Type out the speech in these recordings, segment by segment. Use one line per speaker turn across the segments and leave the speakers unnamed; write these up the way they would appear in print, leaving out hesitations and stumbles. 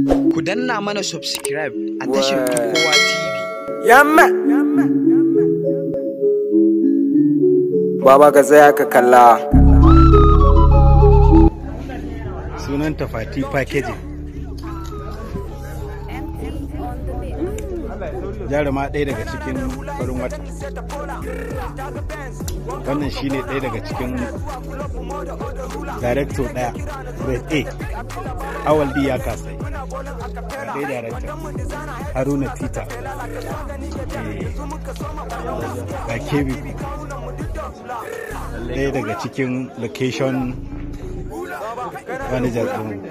Ku danna mana subscribe a tashar Kowa TV.
Yamma! Baba ka tsaya ka kalla.
Sunanta Fati Packaging. Jaruma ɗaya daga cikin farin wata. Wannan shine ɗaya daga cikin director ɗaya, grade A, Awal D ya kasai. Ɗaya director, Haruna Peter. Ga Kebi, ɗaya daga cikin location manager ɗin.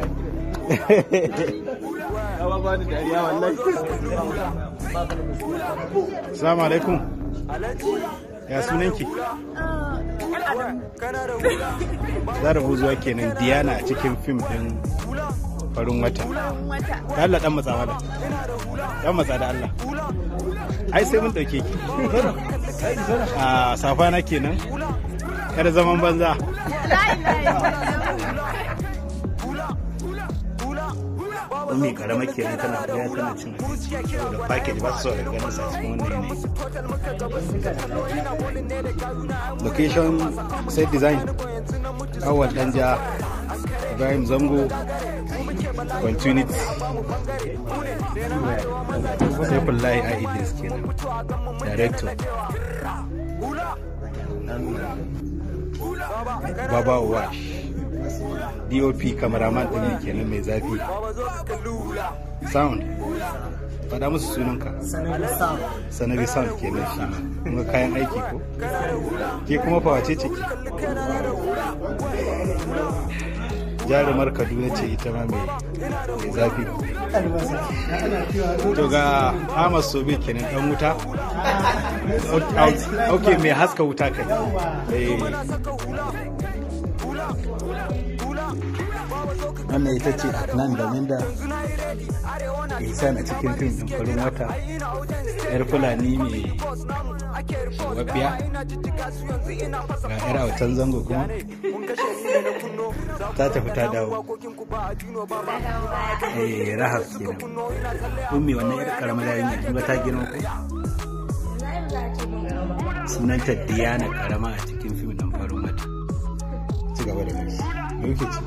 Assalamu alaikum. Ya sunanki? Zara Buzuwa kenan, Diana a cikin fim ɗin farin wata. Da Allah dan matsa mana. Dan matsa da Allah. Ai sai mun dauke ki. A safana kenan. Kada zaman banza. Ummi karama kenan tana koya tana cin abinci saboda package ba su so da ganin sa cikin wannan yanayi. Location set design Awal Danja, Ibrahim Zango, Continuity, Saifullahi A Idris kenan, director Baba Wash, DOP cameraman ɗin kenan mai zafi. Sound, faɗa musu sunanka. Sanabi Sound kenan shi ma. Kun ga kayan aiki ko? Ke kuma fa wace ce ki? Jarumar Kaduna ce ita ma mai zafi. To ga Ahmad Sobe kenan, dan wuta. Ok, mai haska wuta kai. Wannan ita ce Adnan da Minda Ihsan a cikin fim ɗin farin wata, yar Fulani mai shawabbiya. Ga yar autan zango kuma ta tafi ta dawo. Eh, Rahab kenan. Ummi, wannan yar karamar yarinya kin ga ta girma ko? Sunanta Diana karama a cikin fim ɗin farin wata. Ci gaba da gashi. Me kuke ci?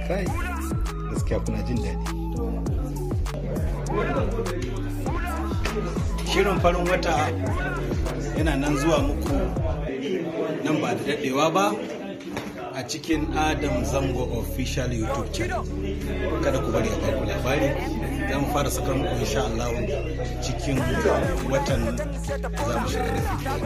Kai, gaskiya kuna jin daɗi. Shirin farin wata yana nan zuwa muku nan ba da daɗewa ba a cikin Adam Zango Official YouTube channel. Kada ku bari a baku labari. Za mu fara sakar muku insha Allah cikin watan za mu shiga na February.